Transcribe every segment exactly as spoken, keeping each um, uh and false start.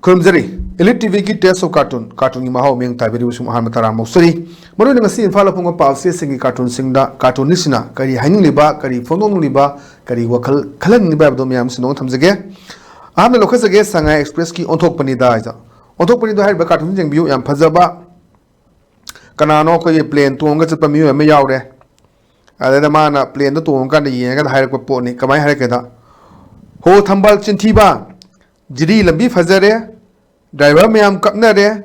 ꯈꯨꯔꯨꯝꯖꯔꯤ꯫ Elite T ꯚꯤꯒꯤ Taste of Cartoon, ꯀꯥꯔꯇꯨꯟꯒꯤ ꯃꯍꯥꯎ ꯃꯤꯌꯥꯝ ꯇꯥꯕꯤꯔꯤꯕꯁꯤꯡ ꯑꯍꯥꯟꯕ ꯇꯔꯥꯝꯅ ꯑꯣꯛꯆꯔꯤ꯫ ꯃꯔꯨꯑꯣꯏꯅ ꯉꯁꯤ ꯏꯝꯐꯥꯜꯗ ꯐꯣꯡꯕ ꯄꯥꯎꯆꯦꯁꯤꯡꯒꯤ ꯀꯥꯔꯇꯨꯟꯁꯤꯡꯗ ꯀꯥꯔꯇꯨꯅꯤꯁꯁꯤꯅ ꯀꯔꯤ ꯍꯥꯏꯅꯤꯡꯂꯤꯕ, ꯀꯔꯤ ꯐꯣꯡꯗꯣꯛꯅꯤꯡꯂꯤꯕ, ꯀꯔꯤ ꯋꯥꯈꯜ ꯈꯜꯍꯟꯅꯤꯡꯂꯤꯕ ꯍꯥꯏꯕꯗꯣ ꯃꯌꯥꯝ ꯁꯟꯗꯣꯛꯅ ꯊꯝꯖꯒꯦ꯫ ꯑꯍꯥꯟꯕ ꯂꯧꯈꯠꯆꯒꯦ, ꯁꯉꯥꯏ ꯑꯦꯛꯁꯄ꯭ꯔꯦꯁꯀꯤ ꯑꯣꯟꯊꯣꯛꯄꯅꯤꯗ ꯍꯥꯏꯗꯣ꯫ ꯑꯣꯟꯊꯣꯛꯄꯅꯤꯗ ꯍꯥꯏꯔꯤꯕ ꯀꯥꯔꯇꯨꯟꯁꯤ ꯌꯦꯡꯕꯤꯌꯨ, ꯌꯥꯝ ꯐꯖꯕ꯫ ꯀꯅꯥꯅꯣ ꯑꯩꯈꯣꯏꯒꯤ ꯄ꯭ꯂꯦꯟ ꯇꯣꯡꯉꯒ ꯆꯠꯄ ꯃꯤꯑꯣꯏ ꯑꯃ ꯌꯥꯎꯔꯦ꯫ ꯑꯗꯩꯗ ꯃꯥꯅ ꯄ꯭ꯂꯦꯟꯗꯣ ꯇꯣꯡꯉꯀꯥꯟꯗ ꯌꯦꯡꯉꯒ ꯍꯥꯏꯔꯛꯄ ꯄꯣꯠꯅꯤ꯫ ꯀꯃꯥꯏꯅ ꯍꯥꯏꯔꯛꯀꯦꯗ, "ꯍꯣ ꯊꯝꯕꯥꯜ ꯆꯤꯟꯊꯤꯕ, ꯖꯤꯔꯤ ꯂꯝꯕꯤ ꯐꯖꯔꯦ, ꯗ꯭ꯔꯥꯏꯚꯔ ꯃꯌꯥꯝ ꯀꯞꯅꯔꯦ,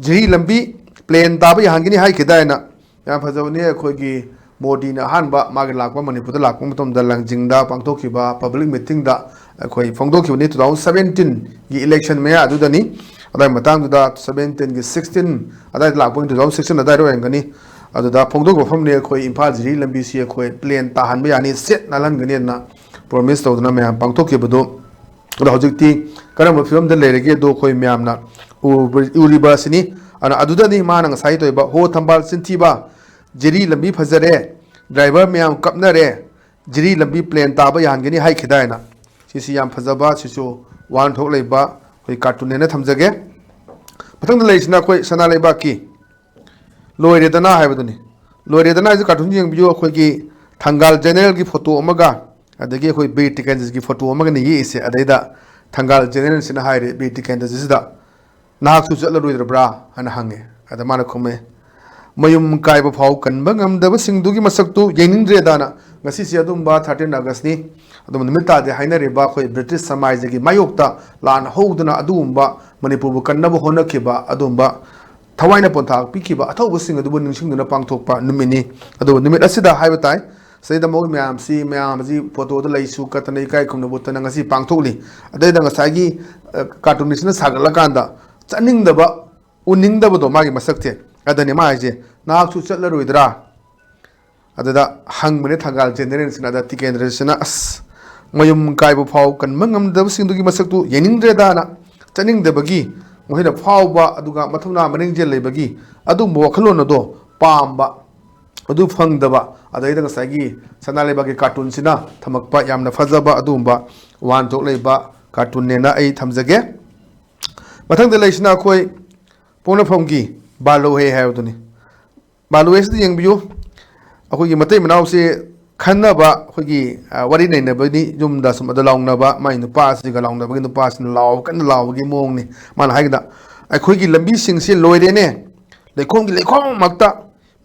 ꯖꯤꯔꯤ ꯂꯝꯕꯤ ꯄ꯭ꯂꯦꯟ ꯇꯥꯕ ꯌꯥꯍꯟꯒꯅꯤ ꯍꯥꯏꯈꯤꯗꯥꯏꯅ?" ꯌꯥꯝ ꯐꯖꯕꯅꯤ꯫ ꯑꯩꯈꯣꯏꯒꯤ ꯃꯣꯗꯤꯅ ꯑꯍꯥꯟꯕ ꯃꯥꯒꯤ ꯂꯥꯛꯄ, ꯃꯅꯤꯄꯨꯔꯗ ꯂꯥꯛꯄ ꯃꯇꯝꯗ ꯂꯥꯡꯖꯤꯡꯗ ꯄꯥꯡꯊꯣꯛꯈꯤꯕ ꯄꯕ꯭ꯂꯤꯛ ꯃꯤꯇꯤꯡꯗ ꯑꯩꯈꯣꯏ ꯐꯣꯡꯗꯣꯛꯈꯤꯕꯅꯤ, two thousand seventeen ꯒꯤ election ꯃꯌꯥ ꯑꯗꯨꯗꯅꯤ꯫ ꯑꯗꯨꯋꯥꯏ ꯃꯇꯥꯡꯗꯨꯗ seventeen ꯒꯤ sixteen ꯑꯗꯨꯋꯥꯏꯗ ꯂꯥꯛꯄ, two thousand sixteen ꯑꯗꯨꯋꯥꯏꯗ ꯑꯣꯏꯔꯝꯒꯅꯤ꯫ ꯑꯗꯨꯗ ꯐꯣꯡꯗꯣꯛꯄ ꯃꯐꯝꯅꯤ, ꯑꯩꯈꯣꯏ ꯏꯝꯐꯥꯜ ꯖꯤꯔꯤ ꯂꯝꯕꯤꯁꯤ ꯑꯩꯈꯣꯏ ꯄ꯭ꯂꯦꯟ ꯇꯥꯍꯟꯕ ꯌꯥꯅꯤ, ꯁꯦꯠ ꯅꯥꯜꯍꯟꯒꯅꯤ ꯑꯗꯨꯅ ꯄ꯭ꯔꯣꯃꯤꯁ ꯇꯧꯗꯨꯅ ꯃꯌꯥꯝ ꯄꯥꯡꯊꯣꯛꯈꯤꯕꯗꯨ꯫ ꯑꯗꯣ ꯍꯧꯖꯤꯛꯇꯤ ꯀꯔꯝꯕ ꯐꯤꯕꯝꯗ ꯂꯩꯔꯒꯦ ꯑꯗꯣ ꯑꯩꯈꯣꯏ ꯃꯌꯥꯝꯅ ꯎꯔꯤꯕ ꯑꯁꯤꯅꯤ꯫ ꯑꯗꯨꯅ ꯑꯗꯨꯗꯅꯤ ꯃꯥꯅ ꯉꯁꯥꯏ ꯇꯧꯔꯤꯕ "ꯍꯣ ꯊꯝꯕꯥꯜ ꯆꯤꯟꯊꯤꯕ, ꯖꯤꯔꯤ ꯂꯝꯕꯤ ꯐꯖꯔꯦ, ꯗ꯭ꯔꯥꯏꯚꯔ ꯃꯌꯥꯝ ꯀꯞꯅꯔꯦ, ꯖꯤꯔꯤ ꯂꯝꯕꯤ ꯄ꯭ꯂꯦꯟ ꯇꯥꯕ ꯌꯥꯍꯟꯒꯅꯤ" ꯍꯥꯏꯈꯤꯗꯥꯏꯅ꯫ ꯁꯤꯁꯤ ꯌꯥꯝ ꯐꯖꯕ, ꯁꯤꯁꯨ ꯋꯥꯍꯟꯊꯣꯛ ꯂꯩꯕ ꯑꯩꯈꯣꯏ ꯀꯥꯔꯇꯨꯟꯅꯦꯅ ꯊꯝꯖꯒꯦ꯫ ꯃꯊꯪꯗ ꯂꯩꯔꯤꯁꯤꯅ ꯑꯩꯈꯣꯏ ꯁꯅꯥ ꯂꯩꯕꯥꯛꯀꯤ "ꯂꯣꯏꯔꯦꯗꯅ" ꯍꯥꯏꯕꯗꯨꯅꯤ꯫ "ꯂꯣꯏꯔꯦꯗꯅ" ꯍꯥꯏꯁꯦ ꯀꯥꯔꯇꯨꯟ ꯌꯦꯡꯕꯤꯌꯨ, ꯑꯩꯈꯣꯏꯒꯤ ꯊꯪꯒꯥꯜ ꯖꯦꯅꯦꯔꯦꯜꯒꯤ ꯐꯣꯇꯣ ꯑꯃꯒ, ꯑꯗꯒꯤ ꯑꯩꯈꯣꯏ ꯕꯤꯔ ꯇꯤꯀꯦꯟꯗ꯭ꯔꯖꯤꯠꯀꯤ ꯐꯣꯇꯣ ꯑꯃꯒꯅꯤ ꯌꯦꯛꯏꯁꯦ꯫ ꯑꯗꯩꯗ ꯊꯪꯒꯥꯜ ꯖꯦꯅꯦꯔꯦꯜꯁꯤꯅ ꯍꯥꯏꯔꯦ ꯕꯤꯔ ꯇꯤꯀꯦꯟꯗ꯭ꯔꯖꯤꯠꯁꯤꯗ, "ꯅꯍꯥꯛꯁꯨ ꯆꯠꯂꯔꯣꯏꯗ꯭ꯔꯕ꯭ꯔꯥ?" ꯍꯥꯏꯅ ꯍꯪꯉꯦ꯫ ꯑꯗ ꯃꯥꯅ ꯈꯨꯝꯃꯦ, "ꯃꯌꯨꯝ ꯀꯥꯏꯕ ꯐꯥꯎ ꯀꯟꯕ ꯉꯝꯗꯕꯁꯤꯡꯗꯨꯒꯤ ꯃꯁꯛꯇꯨ ꯌꯦꯡꯅꯤꯡꯗ꯭ꯔꯦꯗꯅ"꯫ ꯉꯁꯤꯁꯦ ꯑꯗꯨꯝꯕ thirteen August ꯅꯤ꯫ ꯑꯗꯨꯝꯕ ꯅꯨꯃꯤꯠ ꯇꯥꯗꯦ ꯍꯥꯏꯅꯔꯤꯕ ꯑꯩꯈꯣꯏ ꯕ꯭ꯔꯤꯇꯤꯁ ꯁꯃꯥꯖꯒꯤ ꯃꯥꯌꯣꯛꯇ ꯂꯥꯟ ꯍꯧꯗꯨꯅ ꯑꯗꯨꯒꯨꯝꯕ ꯃꯅꯤꯄꯨꯔꯕꯨ ꯀꯟꯅꯕ ꯍꯣꯠꯅꯈꯤꯕ ꯑꯗꯨꯒꯨꯝꯕ ꯊꯋꯥꯏꯅ ꯄꯣꯟꯊꯥ ꯄꯤꯈꯤꯕ ꯑꯊꯧꯕꯁꯤꯡ ꯑꯗꯨꯕꯨ ꯅꯤꯡꯁꯤꯡꯗꯨꯅ ꯄꯥꯡꯊꯣꯛꯄ ꯅꯨꯃꯤꯠꯅꯤ꯫ ꯑꯗꯨꯕꯨ ꯅꯨꯃꯤꯠ ꯑꯁꯤꯗ ꯍꯥꯏꯕ ꯇꯥꯏ, ꯁꯤꯗꯩꯗ ꯃꯈꯣꯏ ꯃꯌꯥꯝꯁꯤ, ꯃꯌꯥꯝ ꯑꯁꯤ ꯐꯣꯇꯣꯗ ꯂꯩꯁꯨ ꯀꯠꯇꯅ ꯏꯀꯥꯏ ꯈꯨꯝꯅꯕ ꯎꯠꯇꯅ ꯉꯁꯤ ꯄꯥꯡꯊꯣꯛꯂꯤ꯫ ꯑꯗꯩꯗ ꯉꯁꯥꯏꯒꯤ, ꯑ, ꯀꯥꯔꯇꯨꯟꯁꯤꯅ ꯁꯥꯒꯠꯂꯀꯥꯟꯗ ꯆꯠꯅꯤꯡꯗꯕ, ꯎꯅꯤꯡꯗꯕꯗꯣ ꯃꯥꯒꯤ ꯃꯁꯛꯁꯦ꯫ ꯑꯗꯅꯤ ꯃꯥ ꯍꯥꯏꯁꯦ, "ꯅꯍꯥꯛꯁꯨ ꯆꯠꯂꯔꯣꯏꯗ꯭ꯔꯥ?" ꯑꯗꯨꯗ ꯍꯪꯕꯅꯦ ꯊꯪꯒꯥꯜ ꯖꯦꯅꯦꯔꯦꯜꯁꯤꯅ꯫ ꯑꯗ ꯇꯤꯀꯦꯟꯗ꯭ꯔꯁꯤꯅ, "ꯑꯁ, ꯃꯌꯨꯝ ꯀꯥꯏꯕ ꯐꯥꯎ ꯀꯟꯕ ꯉꯝꯗꯕꯁꯤꯡꯗꯨꯒꯤ ꯃꯁꯛꯇꯨ ꯌꯦꯡꯅꯤꯡꯗ꯭ꯔꯦꯗꯥꯅ", ꯆꯠꯅꯤꯡꯗꯕꯒꯤ, ꯃꯈꯣꯏꯅ ꯐꯥꯎꯕ, ꯑꯗꯨꯒ ꯃꯊꯧꯅꯥ ꯃꯅꯤꯡꯖꯦꯜ ꯂꯩꯕꯒꯤ ꯑꯗꯨꯒꯨꯝꯕ ꯋꯥꯈꯜꯂꯣꯟ ꯑꯗꯣ ꯄꯥꯝꯕ, ꯑꯗꯨ ꯐꯪꯗꯕ, ꯑꯗꯩꯗ ꯉꯁꯥꯏꯒꯤ ꯁꯅꯥ ꯂꯩꯕꯥꯛꯀꯤ ꯀꯥꯔꯇꯨꯟꯁꯤꯅ ꯊꯝꯃꯛꯄ ꯌꯥꯝꯅ ꯐꯖꯕ ꯑꯗꯨꯒꯨꯝꯕ ꯋꯥꯍꯟꯊꯣꯛ ꯂꯩꯕ ꯀꯥꯔꯇꯨꯟꯅꯦꯅ ꯑꯩ ꯊꯝꯖꯒꯦ꯫ ꯃꯊꯪꯗ ꯂꯩꯁꯤꯅ ꯑꯩꯈꯣꯏ ꯄꯣꯛꯅꯐꯝꯒꯤ ꯕꯥꯂꯨꯍꯦ ꯍꯥꯏꯕꯗꯨꯅꯤ꯫ ꯕꯥꯂꯨꯍꯦꯁꯤꯗ ꯌꯦꯡꯕꯤꯌꯨ꯫ ꯑꯩꯈꯣꯏꯒꯤ ꯃꯇꯩ ꯃꯅꯥꯎꯁꯦ ꯈꯟꯅꯕ, ꯑꯩꯈꯣꯏꯒꯤ, ꯑ, ꯋꯥꯔꯤ ꯅꯩꯅꯕꯅꯤ, ꯌꯨꯝꯗ ꯁꯨꯝ ꯑꯗ ꯂꯥꯎꯅꯕ, ꯃꯥꯏ ꯅꯨꯄꯥꯁꯤꯒ ꯂꯥꯎꯅꯕꯒꯤ, ꯅꯨꯄꯥꯁꯤꯅ ꯂꯥꯎꯕ, ꯀꯟꯅ ꯂꯥꯎꯕꯒꯤ ꯃꯑꯣꯡꯅꯤ꯫ ꯃꯥꯅ ꯍꯥꯏꯒꯗ, "ꯑꯩꯈꯣꯏꯒꯤ ꯂꯝꯕꯤꯁꯤꯡꯁꯦ ꯂꯣꯏꯔꯦꯅꯦ, ꯂꯩꯈꯣꯝꯒꯤ ꯂꯩꯈꯣꯝꯃꯛꯇ,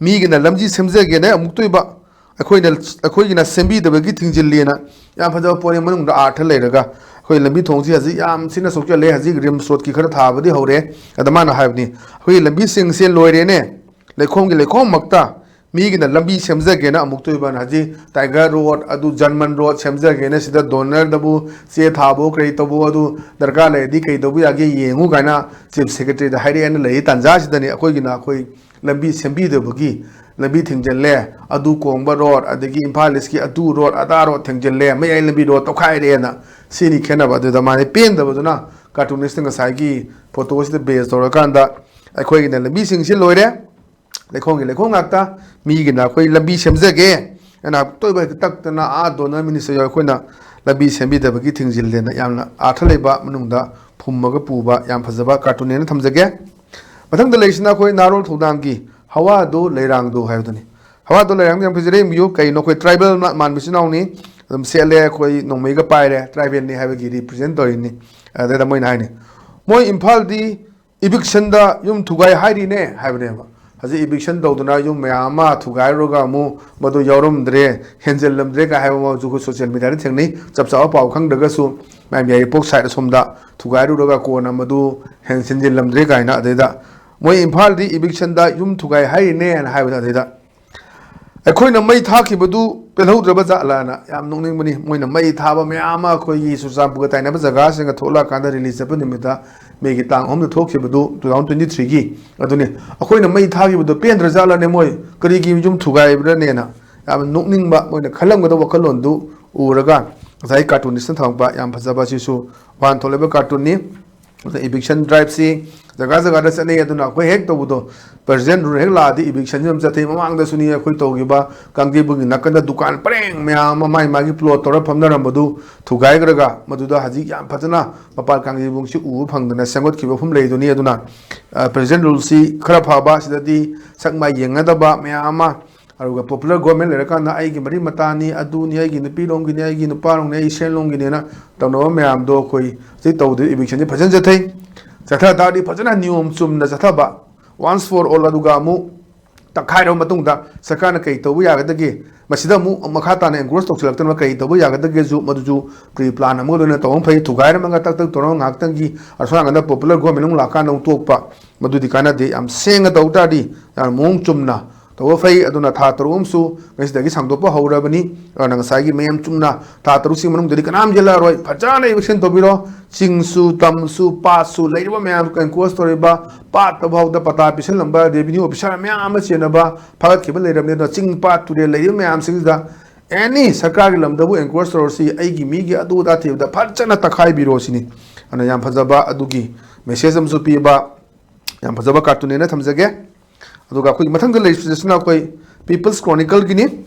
ꯃꯤꯒꯤꯅ ꯂꯝꯕꯤ ꯁꯦꯝꯖꯒꯦꯅ ꯑꯃꯨꯛꯇꯣꯏꯕ, ꯑꯩꯈꯣꯏꯅ, ꯑꯩꯈꯣꯏꯒꯤꯅ ꯁꯦꯝꯕꯤꯗꯕꯒꯤ ꯊꯤꯡꯖꯤꯜꯂꯤꯅ"꯫ ꯌꯥꯝ ꯐꯖꯕ ꯄꯣꯠꯅꯤ, ꯃꯅꯨꯡꯗ ꯑꯥꯔꯊ ꯂꯩꯔꯒ꯫ ꯑꯩꯈꯣꯏ ꯂꯝꯕꯤ ꯊꯣꯡꯁꯤ ꯍꯧꯖꯤꯛ ꯌꯥꯝ ꯊꯤꯅ ꯁꯣꯛꯆꯜꯂꯦ꯫ ꯍꯧꯖꯤꯛ ꯔꯤꯝꯁ ꯔꯣꯗꯀꯤ ꯈꯔ ꯊꯥꯕꯗꯤ ꯍꯧꯔꯦ꯫ ꯑꯗ ꯃꯥꯅ ꯍꯥꯏꯕꯅꯤ, "ꯑꯩꯈꯣꯏꯒꯤ ꯂꯝꯕꯤꯁꯤꯡꯁꯦ ꯂꯣꯏꯔꯦꯅꯦ, ꯂꯩꯈꯣꯝꯒꯤ ꯂꯩꯈꯣꯝꯃꯛꯇ, ꯃꯤꯒꯤꯅ ꯂꯝꯕꯤ ꯁꯦꯝꯖꯒꯦꯅ ꯑꯃꯨꯛꯇꯣꯏꯕꯅ ꯍꯧꯖꯤꯛ ꯇꯥꯏꯒꯔ ꯔꯣꯗ, ꯑꯗꯨ ꯖꯔꯃꯟ ꯔꯣꯗ ꯁꯦꯝꯖꯒꯦꯅ ꯁꯤꯗ ꯗꯣꯅꯔꯗꯕꯨ ꯆꯦ ꯊꯥꯕꯣ ꯀꯔꯤ ꯇꯧꯕꯣ, ꯑꯗꯨ ꯗꯔꯀꯥꯔ ꯂꯩꯔꯗꯤ ꯀꯩ ꯇꯧꯕ ꯌꯥꯒꯦ ꯌꯦꯡꯉꯨ" ꯀꯥꯏꯅ ꯆꯤꯐ ꯁꯦꯀ꯭ꯔꯦꯇꯔꯤꯗ ꯍꯥꯏꯔꯛꯑꯦꯅ ꯂꯩꯔꯤ ꯇꯥꯟꯖꯥꯁꯤꯗꯅꯤ ꯑꯩꯈꯣꯏꯒꯤꯅ ꯑꯩꯈꯣꯏ ꯂꯝꯕꯤ ꯁꯦꯝꯕꯤꯗꯕꯒꯤ ꯂꯝꯕꯤ ꯊꯤꯡꯖꯤꯜꯂꯦ, ꯑꯗꯨ ꯀꯣꯡꯕ ꯔꯣꯗ, ꯑꯗꯒꯤ ꯏꯝꯐꯥꯜ ꯏꯁꯀꯤ ꯑꯗꯨ ꯔꯣꯗ, ꯑꯗꯥ ꯔꯣꯗ ꯊꯤꯡꯖꯤꯜꯂꯦ, ꯃꯌꯥꯏ ꯂꯝꯕꯤ ꯔꯣꯗ ꯇꯧꯈꯥꯏꯔꯦꯅ꯫ ꯁꯤꯅꯤ ꯈꯦꯠꯅꯕ꯫ ꯑꯗꯨꯗ ꯃꯥꯅ ꯄꯦꯟꯗꯕꯗꯨꯅ ꯀꯥꯔꯇꯨꯅꯤꯁꯇ ꯉꯁꯥꯏꯒꯤ ꯐꯣꯇꯣꯁꯤꯗ ꯕꯦꯖ ꯇꯧꯔꯀꯥꯟꯗ, "ꯑꯩꯈꯣꯏꯒꯤꯅ ꯂꯝꯕꯤꯁꯤꯡꯁꯤ ꯂꯣꯏꯔꯦ, ꯂꯩꯈꯣꯝꯒꯤ ꯂꯩꯈꯣꯝ ꯉꯥꯛꯇ, ꯃꯤꯒꯤꯅ ꯑꯩꯈꯣꯏ ꯂꯝꯕꯤ ꯁꯦꯝꯖꯒꯦ" ꯑꯅ ꯇꯣꯏꯕ ꯍꯦꯛꯇ ꯇꯛꯇꯅ ꯑꯥ ꯗꯣꯅꯔ ꯃꯤꯅꯤꯁꯇꯔ ꯑꯩꯈꯣꯏꯅ ꯂꯝꯕꯤ ꯁꯦꯝꯕꯤꯗꯕꯒꯤ ꯊꯤꯡꯖꯤꯜꯂꯦꯅ ꯌꯥꯝꯅ ꯑꯥꯔꯊ ꯂꯩꯕ, ꯃꯅꯨꯡꯗ ꯐꯨꯝꯃꯒ ꯄꯨꯕ ꯌꯥꯝ ꯐꯖꯕ ꯀꯥꯔꯇꯨꯟꯅꯦꯅ ꯊꯝꯖꯒꯦ꯫ ꯃꯊꯪꯗ ꯂꯩꯔꯤꯁꯤꯅ ꯑꯩꯈꯣꯏ ꯅꯥꯔꯣꯜ ꯊꯧꯗꯥꯡꯒꯤ ꯍꯋꯥꯗꯨ ꯂꯩꯔꯥꯡꯗꯨ ꯍꯥꯏꯕꯗꯨꯅꯤ꯫ ꯍꯋꯥꯗꯨ ꯂꯩꯔꯥꯡꯗꯨ ꯌꯥꯝ ꯐꯖꯔꯦ, ꯌꯦꯡꯕꯤꯌꯨ꯫ ꯀꯩꯅꯣ, ꯑꯩꯈꯣꯏ ꯇ꯭ꯔꯥꯏꯕꯦꯜ ꯃꯥ-, ꯃꯥꯟꯕ ꯏꯆꯤꯟ ꯏꯅꯥꯎꯅꯤ, ꯑꯗꯨꯝ ꯁꯦꯠꯂꯦ, ꯑꯩꯈꯣꯏ ꯅꯣꯡꯃꯩꯒ ꯄꯥꯏꯔꯦ, ꯇ꯭ꯔꯥꯏꯕꯦꯜꯅꯤ ꯍꯥꯏꯕꯒꯤ ꯔꯤꯄ꯭ꯔꯖꯦꯟ ꯇꯧꯔꯤꯅꯤ꯫ ꯑꯗꯩꯗ ꯃꯣꯏꯅ ꯍꯥꯏꯅꯤ, "ꯃꯣꯏ ꯏꯝꯐꯥꯜꯗꯤ ꯏꯚꯤꯛꯁꯟꯗ ꯌꯨꯝ ꯊꯨꯒꯥꯏ ꯍꯥꯏꯔꯤꯅꯦ" ꯍꯥꯏꯕꯅꯦꯕ꯫ ꯍꯧꯖꯤꯛ ꯏꯚꯤꯛꯁꯟ ꯇꯧꯗꯨꯅ ꯌꯨꯝ ꯃꯌꯥꯝ ꯑꯃ ꯊꯨꯒꯥꯏꯔꯨꯔꯒ ꯑꯃꯨꯛ ꯃꯗꯨ ꯌꯥꯎꯔꯝꯗ꯭ꯔꯦ, ꯍꯦꯟꯖꯜꯂꯝꯗ꯭ꯔꯦ ꯀꯥꯏ ꯍꯥꯏꯕ ꯑꯃꯁꯨ ꯑꯩꯈꯣꯏ ꯁꯣꯁꯤꯌꯦꯜ ꯃꯤꯗꯤꯌꯥꯗ ꯊꯦꯡꯅꯩ꯫ ꯆꯞ ꯆꯥꯕ ꯄꯥꯎ ꯈꯪꯗ꯭ꯔꯒꯁꯨ ꯃꯌꯥꯝ ꯌꯥꯏꯔꯤꯄꯣꯛ ꯁꯥꯏꯠ ꯑꯁꯣꯝꯗ ꯊꯨꯒꯥꯏꯔꯨꯔꯒ ꯀꯣꯟꯅ ꯃꯗꯨ ꯍꯦꯟ-, ꯍꯦꯟꯖꯤꯜꯂꯝꯗ꯭ꯔꯦ ꯀꯥꯏꯅ꯫ ꯑꯗꯩꯗ ꯃꯣꯏ ꯏꯝꯐꯥꯜꯗꯤ ꯏꯚꯤꯛꯁꯟꯗ ꯌꯨꯝ ꯊꯨꯒꯥꯏ ꯍꯥꯏꯔꯤꯅꯦꯅ ꯍꯥꯏꯕꯗ, ꯑꯗꯩꯗ ꯑꯩꯈꯣꯏꯅ ꯃꯩ ꯊꯥꯈꯤꯕꯗꯨ ꯄꯦꯜꯍꯧꯗ꯭ꯔꯕ ꯖꯥꯠꯂꯥꯅ꯫ ꯌꯥꯝ ꯅꯣꯛꯅꯤꯡꯕꯅꯤ꯫ ꯃꯣꯏꯅ ꯃꯩ ꯊꯥꯕ ꯃꯌꯥꯝ ꯑꯃ ꯑꯩꯈꯣꯏꯒꯤ ꯆꯨꯔꯆꯥꯟꯄꯨꯔꯒ ꯇꯥꯏꯅꯕ ꯖꯒꯥꯁꯤꯡꯒ ꯊꯣꯛꯂꯛꯑꯀꯥꯟꯗ ꯔꯦꯂꯤ ꯆꯠꯄ ꯅꯨꯃꯤꯠꯇ, ꯃꯦꯒꯤ ꯇꯥꯡ ꯑꯍꯨꯝꯗ ꯊꯣꯛꯈꯤꯕꯗꯨ, ꯇꯨ ꯊꯥꯎꯖꯟ ꯇ꯭ꯋꯦꯟꯇꯤ ꯊ꯭ꯔꯤꯒꯤ꯫ ꯑꯗꯨꯅꯤ, ꯑꯩꯈꯣꯏꯅ ꯃꯩ ꯊꯥꯈꯤꯕꯗꯨ ꯄꯦꯟꯗ꯭ꯔ ꯖꯥꯠꯂꯅꯦ, ꯃꯣꯏ ꯀꯔꯤꯒꯤ ꯌꯨꯝ ꯊꯨꯒꯥꯏꯕ꯭ꯔꯅꯦꯅ ꯌꯥꯝꯅ ꯅꯣꯛꯅꯤꯡꯕ, ꯃꯣꯏꯅ ꯈꯜꯂꯝꯒꯗꯕ ꯋꯥꯈꯜꯂꯣꯟꯗꯨ ꯎꯔꯒ ꯉꯁꯥꯏ ꯀꯥꯔꯇꯨꯅꯤꯁꯅ ꯊꯝꯃꯛꯄ ꯌꯥꯝ ꯐꯖꯕ ꯑꯁꯤꯁꯨ ꯋꯥꯍꯟꯊꯣꯛ ꯂꯩꯕ ꯀꯥꯔꯇꯨꯟꯅꯤ꯫ ꯑꯗꯨꯅ eviction driveꯁꯤ ꯖꯒꯥ ꯖꯒꯥꯗ ꯆꯠꯅꯩ꯫ ꯑꯗꯨꯅ ꯑꯩꯈꯣꯏ ꯍꯦꯛ ꯇꯧꯕꯗꯣ, President Rule ꯍꯦꯛ ꯂꯥꯛꯑꯗꯤ evictionꯁꯤ ꯑꯗꯨꯝ ꯆꯠꯊꯩ꯫ ꯃꯃꯥꯡꯗꯁꯨꯅꯤ ꯑꯩꯈꯣꯏ ꯇꯧꯈꯤꯕ ꯀꯥꯡꯖꯩꯕꯨꯡꯒꯤ ꯅꯥꯀꯟꯗ ꯗꯨꯀꯥꯟ ꯄꯔꯦꯡ ꯃꯌꯥꯝ ꯑꯃ ꯃꯥꯏ ꯃꯥꯒꯤ plot ꯇꯧꯔ ꯐꯝꯅꯔꯝꯕꯗꯨ ꯊꯨꯒꯥꯏꯈ꯭ꯔꯒ, ꯃꯗꯨꯗ ꯍꯧꯖꯤꯛ ꯌꯥꯝ ꯐꯖꯅ ꯃꯄꯥꯟ ꯀꯥꯡꯖꯩꯕꯨꯡꯁꯤ ꯎꯕ ꯐꯪꯗꯅ ꯁꯦꯝꯒꯠꯈꯤꯕ ꯃꯐꯝ ꯂꯩꯗꯨꯅꯤ꯫ ꯑꯗꯨꯅ, ꯑ, President Ruleꯁꯤ ꯈꯔ ꯐꯕ, ꯁꯤꯗꯗꯤ ꯁꯛ ꯃꯥꯏ ꯌꯦꯡꯅꯗꯕ ꯃꯌꯥꯝ ꯑꯃ, ꯑꯗꯨꯒ popular government ꯂꯩꯔꯀꯥꯟꯗ ꯑꯩꯒꯤ ꯃꯔꯤ ꯃꯇꯥꯅꯤ, ꯑꯗꯨꯅꯤ, ꯑꯩꯒꯤ ꯅꯨꯄꯤꯔꯣꯝꯒꯤꯅꯤ, ꯑꯩꯒꯤ ꯅꯨꯄꯥꯔꯣꯝꯅꯤ, ꯑꯩ ꯁꯦꯟꯂꯣꯝꯒꯤꯅꯦꯅ ꯇꯧꯅꯕ ꯃꯌꯥꯝꯗꯣ ꯑꯩꯈꯣꯏ ꯍꯧꯖꯤꯛ ꯇꯧꯗꯦ꯫ Evictionꯁꯤ ꯐꯖꯅ ꯆꯠꯊꯩ꯫ ꯆꯠꯊ ꯇꯥꯔꯗꯤ ꯐꯖꯅ ꯅꯤꯌꯣꯝ ꯆꯨꯝꯅ ꯆꯠꯊꯕ, once for all꯫ ꯑꯗꯨꯒ ꯑꯃꯨꯛ ꯇꯛꯈꯥꯏꯔꯕ ꯃꯇꯨꯡꯗ ꯁꯔꯀꯥꯔꯅ ꯀꯔꯤ ꯇꯧꯕ ꯌꯥꯒꯗꯒꯦ, ꯃꯁꯤꯗ ꯑꯃꯨꯛ ꯃꯈꯥ ꯇꯥꯅ encourage ꯇꯧꯁꯤꯜꯂꯛꯇꯅꯕ ꯀꯔꯤ ꯇꯧꯕ ꯌꯥꯒꯗꯒꯦꯁꯨ, ꯃꯗꯨꯁꯨ pre plan ꯑꯃꯒ ꯂꯣꯏꯅ ꯇꯧꯕ ꯐꯩ꯫ ꯊꯨꯒꯥꯏꯔꯝꯃꯒ ꯇꯛ ꯇꯛ ꯇꯧꯔꯒ ꯉꯥꯏꯍꯥꯛꯇꯪꯒꯤ ꯑꯁꯣꯝ ꯅꯥꯀꯟꯗ popular government ꯑꯃꯨꯛ ꯂꯥꯛꯀꯥꯟꯗ ꯑꯃꯨꯛ ꯇꯣꯛꯄ, ꯃꯗꯨꯗꯤ ꯀꯥꯟꯅꯗꯦ꯫ ꯌꯥꯝ ꯁꯦꯡꯅ ꯇꯧ ꯇꯥꯔꯗꯤ, ꯌꯥꯝ ꯃꯑꯣꯡ ꯆꯨꯝꯅ ꯇꯧꯕ ꯐꯩ꯫ ꯑꯗꯨꯅ ꯊꯥ ꯇꯔꯨꯛ ꯑꯃꯁꯨ ꯉꯁꯤꯗꯒꯤ ꯁꯥꯡꯗꯣꯛꯄ ꯍꯧꯔꯕꯅꯤ꯫ ꯑꯗꯨꯅ ꯉꯁꯥꯏꯒꯤ ꯃꯌꯥꯝ ꯆꯨꯝꯅ ꯊꯥ ꯇꯔꯨꯛꯁꯤ ꯃꯅꯨꯡꯗꯗꯤ ꯀꯅꯥꯝ ꯌꯦꯜꯂꯛꯑꯔꯣꯏ꯫ ꯐꯖꯅ eviction ꯇꯧꯕꯤꯔꯣ꯫ ꯆꯤꯡꯁꯨ, ꯇꯝꯁꯨ, ꯄꯥꯠꯁꯨ, ꯂꯩꯔꯤꯕ ꯃꯌꯥꯝ encourage ꯇꯧꯔꯤꯕ, ꯄꯥꯠꯇ ꯐꯥꯎꯗ ꯄꯇꯥ ꯄꯤꯁꯤꯜꯂꯝꯕ revenue officer ꯃꯌꯥꯝ ꯑꯃ ꯆꯦꯟꯅꯕ ꯐꯥꯒꯠꯈꯤꯕ ꯂꯩꯔꯕꯅꯤ꯫ ꯑꯗꯨꯅ ꯆꯤꯡ, ꯄꯥꯠ, ꯇꯨꯔꯦꯜ ꯂꯩꯔꯤꯕ ꯃꯌꯥꯝꯁꯤꯡꯁꯤꯗ any ꯁꯔꯀꯥꯔꯒꯤ ꯂꯝꯗꯕꯨ encourage ꯇꯧꯔꯁꯤ, ꯑꯩꯒꯤ ꯃꯤꯒꯤ ꯑꯗꯨ ꯑꯗꯥ ꯊꯤꯕꯗ ꯐꯖꯅ ꯇꯛꯈꯥꯏꯕꯤꯔꯣ ꯁꯤꯅꯤ꯫ ꯑꯗꯨꯅ ꯌꯥꯝ ꯐꯖꯕ ꯑꯗꯨꯒꯤ message ꯑꯃꯁꯨ ꯄꯤꯕ, ꯌꯥꯝ ꯐꯖꯕ cartoonꯅꯦꯅ ꯊꯝꯖꯒꯦ꯫ ꯑꯗꯨꯒ ꯑꯩꯈꯣꯏꯒꯤ ꯃꯊꯪꯗ ꯂꯩꯔꯤꯕꯁꯤꯅ ꯑꯩꯈꯣꯏ People's Chronicleꯒꯤꯅꯤ꯫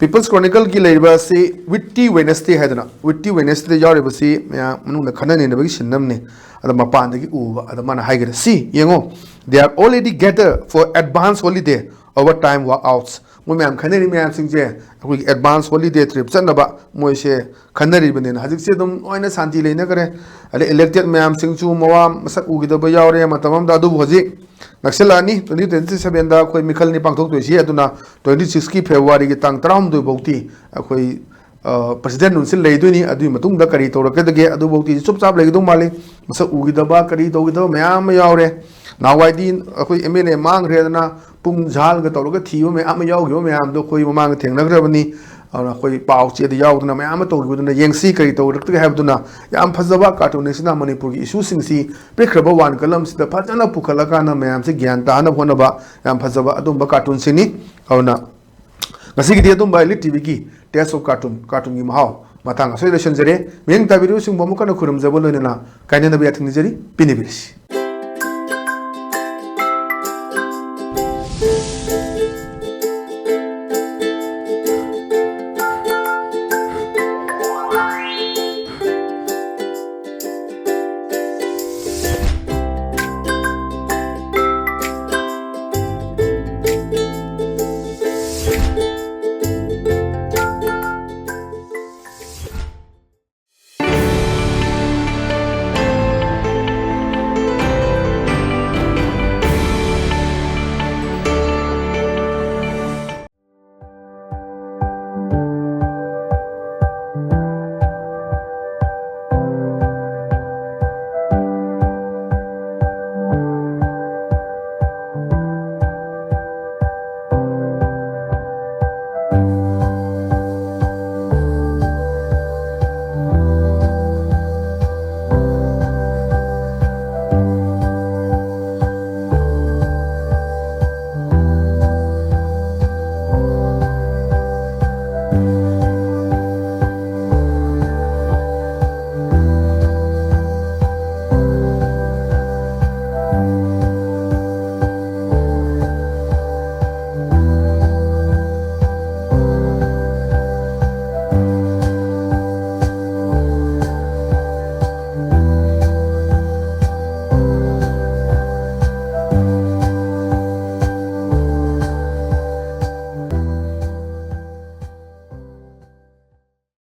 People's Chronicleꯒꯤ ꯂꯩꯔꯤꯕ ꯑꯁꯤ Witty Wednesday ꯍꯥꯏꯗꯅ, Witty Wednesdayꯗ ꯌꯥꯎꯔꯤꯕꯁꯤ ꯃꯌꯥꯝ ꯃꯅꯨꯡꯗ ꯈꯟꯅ ꯅꯩꯅꯕꯒꯤ ꯁꯤꯟ ꯑꯃꯅꯤ꯫ ꯑꯗ ꯃꯄꯥꯟꯗꯒꯤ ꯎꯕ, ꯑꯗ ꯃꯥꯅ ꯍꯥꯏꯒꯦꯔꯥ ꯁꯤ ꯌꯦꯡꯉꯣ: "They are already gathered for advance holiday, overtime workouts." ꯃꯣꯏ ꯃꯌꯥꯝ ꯈꯟꯅꯔꯤ ꯃꯌꯥꯝꯁꯤꯡꯁꯦ ꯑꯩꯈꯣꯏꯒꯤ advance holiday trip ꯆꯠꯅꯕ ꯃꯣꯏꯁꯦ ꯈꯟꯅꯔꯤꯕꯅꯤꯅ ꯍꯧꯖꯤꯛꯁꯦ ꯑꯗꯨꯝ ꯂꯣꯏꯅ ꯁꯥꯟꯇꯤ ꯂꯩꯅꯈ꯭ꯔꯦ꯫ ꯑꯗꯩ elected ꯃꯌꯥꯝꯁꯤꯡꯁꯨ ꯃꯋꯥ ꯃꯁꯛ ꯎꯈꯤꯗꯕ ꯌꯥꯎꯔꯦ ꯃꯇꯝ ꯑꯃꯗ꯫ ꯑꯗꯨꯕꯨ ꯍꯧꯖꯤꯛ ꯅꯛꯁꯤꯜꯂꯛꯑꯅꯤ꯫ Twenty twenty sevenꯗ ꯑꯩꯈꯣꯏ ꯃꯤꯈꯜꯅꯤ ꯄꯥꯡꯊꯣꯛꯇꯣꯏꯁꯤ꯫ ꯑꯗꯨꯅ twenty sixꯀꯤ Februaryꯒꯤ ꯇꯥꯡ ꯇꯔꯥꯍꯨꯝꯗꯣꯏ ꯐꯥꯎꯗꯤ ꯑꯩꯈꯣꯏ, ꯑ, President Ruleꯁꯤ ꯂꯩꯗꯣꯏꯅꯤ꯫ ꯑꯗꯨꯒꯤ ꯃꯇꯨꯡꯗ ꯀꯔꯤ ꯇꯧꯔꯛꯀꯗꯒꯦ, ꯑꯗꯨꯐꯥꯎꯗꯤ ꯆꯨꯞ ꯆꯥꯞ ꯂꯩꯒꯗꯧ ꯃꯥꯜꯂꯤ꯫ ꯃꯁꯛ ꯎꯈꯤꯗꯕ, ꯀꯔꯤ ꯇꯧꯈꯤꯗꯕ ꯃꯌꯥꯝ ꯑꯃ ꯌꯥꯎꯔꯦ꯫ ꯅꯍꯥꯟꯋꯥꯏꯗꯤ ꯑꯩꯈꯣꯏ MLA ꯃꯥꯡꯈ꯭ꯔꯦꯗꯅ ꯄꯨꯡ ꯖꯥꯜꯒ ꯇꯧꯔꯒ ꯊꯤꯕ ꯃꯌꯥꯝ ꯑꯃ ꯌꯥꯎꯈꯤꯕ ꯃꯌꯥꯝꯗꯣ ꯑꯩꯈꯣꯏ ꯃꯃꯥꯡꯗ ꯊꯦꯡꯅꯈ꯭ꯔꯕꯅꯤ꯫ ꯑꯗꯨꯅ ꯑꯩꯈꯣꯏ ꯄꯥꯎ ꯆꯦꯗ ꯌꯥꯎꯗꯅ ꯃꯌꯥꯝ ꯑꯃ ꯇꯧꯈꯤꯕꯗꯨꯅ ꯌꯦꯡꯁꯤ ꯀꯔꯤ ꯇꯧꯔꯛꯇꯒꯦ ꯍꯥꯏꯕꯗꯨꯅ꯫ ꯌꯥꯝ ꯐꯖꯕ cartoonꯅꯤ꯫ ꯁꯤꯅ ꯃꯅꯤꯄꯨꯔꯒꯤ issueꯁꯤꯡꯁꯤ ꯄꯤꯛꯈ꯭ꯔꯕ ꯋꯥꯟ columnꯁꯤꯗ ꯐꯖꯅ ꯄꯨꯈꯠꯂꯀꯥꯟꯗ ꯃꯌꯥꯝꯁꯤ ꯒ꯭ꯌꯥꯟ ꯇꯥꯅꯕ ꯍꯣꯠꯅꯕ ꯌꯥꯝ ꯐꯖꯕ ꯑꯗꯨꯝꯕ cartoonꯁꯤꯅꯤ꯫ ꯑꯗꯨꯅ ꯉꯁꯤꯒꯤꯗꯤ ꯑꯗꯨꯝꯕ Elite TVꯒꯤ Taste of Cartoon, cartoonꯒꯤ ꯃꯍꯥꯎ ꯃꯇꯥꯡ ꯑꯁꯤꯗ ꯂꯣꯏꯁꯤꯟꯖꯔꯦ꯫ ꯃꯤꯠꯌꯦꯡ ꯇꯥꯕꯤꯔꯤꯕꯁꯤꯡꯕꯨ ꯑꯃꯨꯛ ꯍꯟꯅ ꯈꯨꯔꯨꯝꯖꯕ ꯂꯣꯏꯅꯅ ꯀꯥꯏꯅꯅꯕ ꯌꯥꯊꯪ ꯅꯤꯖꯔꯤ꯫ ꯄꯦꯟꯕꯤꯔꯁꯤ꯫